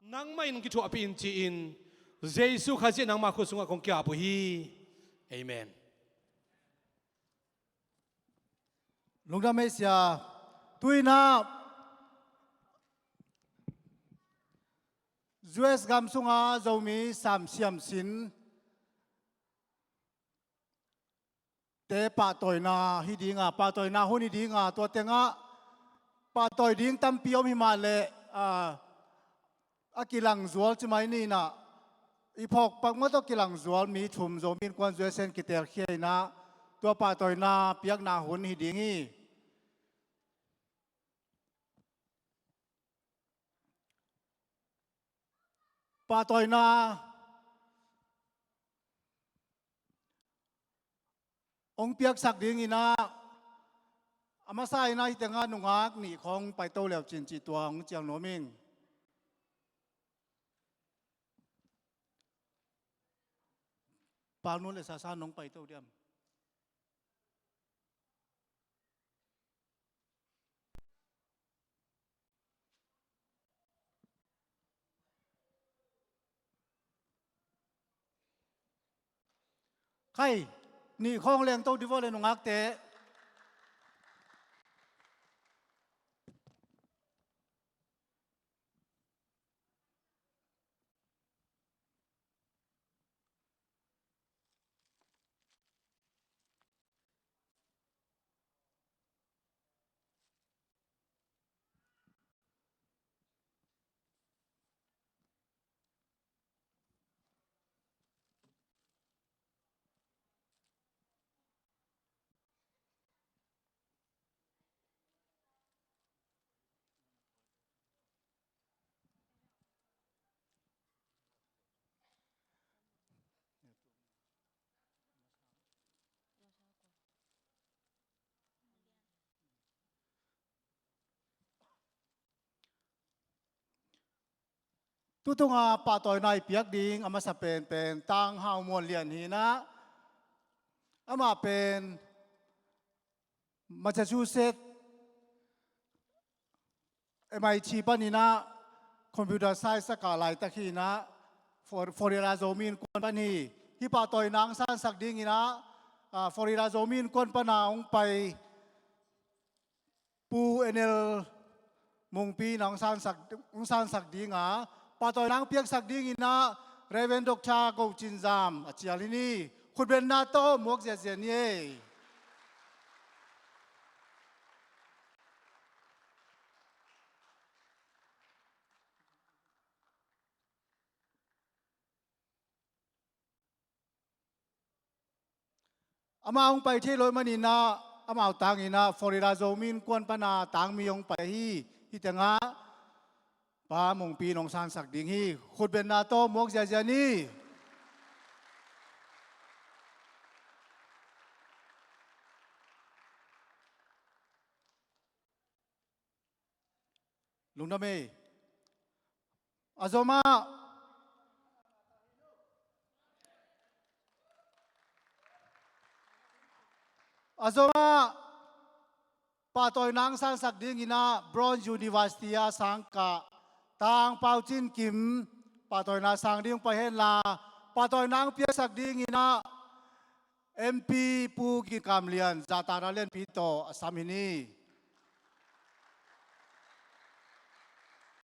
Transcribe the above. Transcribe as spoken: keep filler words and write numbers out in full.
Nangmah in kithuahpih in ci-in Jesu Khazih nangmah khut sungah kong ki-ap uh hi. Amen. Lungdam ei sia. Tu-in ah U S gam sunga Zomi samsiam sin te pahtawina hi dinga, pahtawina hun hi dinga, tua tengah pahtawi ding tampi om hi mah leh, a, a kilangzual ci mai ni in ah, i phawk pak mah tawh kilangzual mi thum Zomi Innkuan U S A in kitelkhia in ah, tua pahtawina piakna hun hi ding hi. Pahtawina hong piaksak dingin ah, a masa in ah hih tengah nungak nih khawng paito leu cin cih tua hong ciang nuam ing. Pau Nu le Sasa nong paito diam? Khai, nih khawng leng to di vawle nungakte. Tutunga pahtawina i piak ding a masa penpen Tang Hau Muan Lian hi in ah, amah pen Massachusetts M I T panin ah computer science a kah laitak hi in ah, For-, Florida Zomi Innkuan pan hi. Hih pahtawina hong sansak dingin ah, ah, Florida Zomi Innkuan pan ah hong pai Pu N L Mungpi in ah hong sansak, hong sansak ding a, pahtawina hong piaksak dingin ah Reverend Doctor Go Cin Zam a cial hi ni. Khutbenna tawh muak ziazia ni ei. Amau hong pai thei lo ahih manin ah, amau tangin ah Florida Zomi Innkuan pan a tangmi hong pai hi. Hih tengah Pa Mungpi in hong sansak ding hi. Khutbenna tawh muak ziazia ni. Lungdam ei. A zomah, a zomah pahtawina hong sansak dingin ah Brown University a sangkah Tang Pau Cin Kim pahtawina sang ding pai henla, pahtawina hong piaksak dingin ah M P Pu Gin Kam Lian zahtakna lianpi tawh a sam hi ni.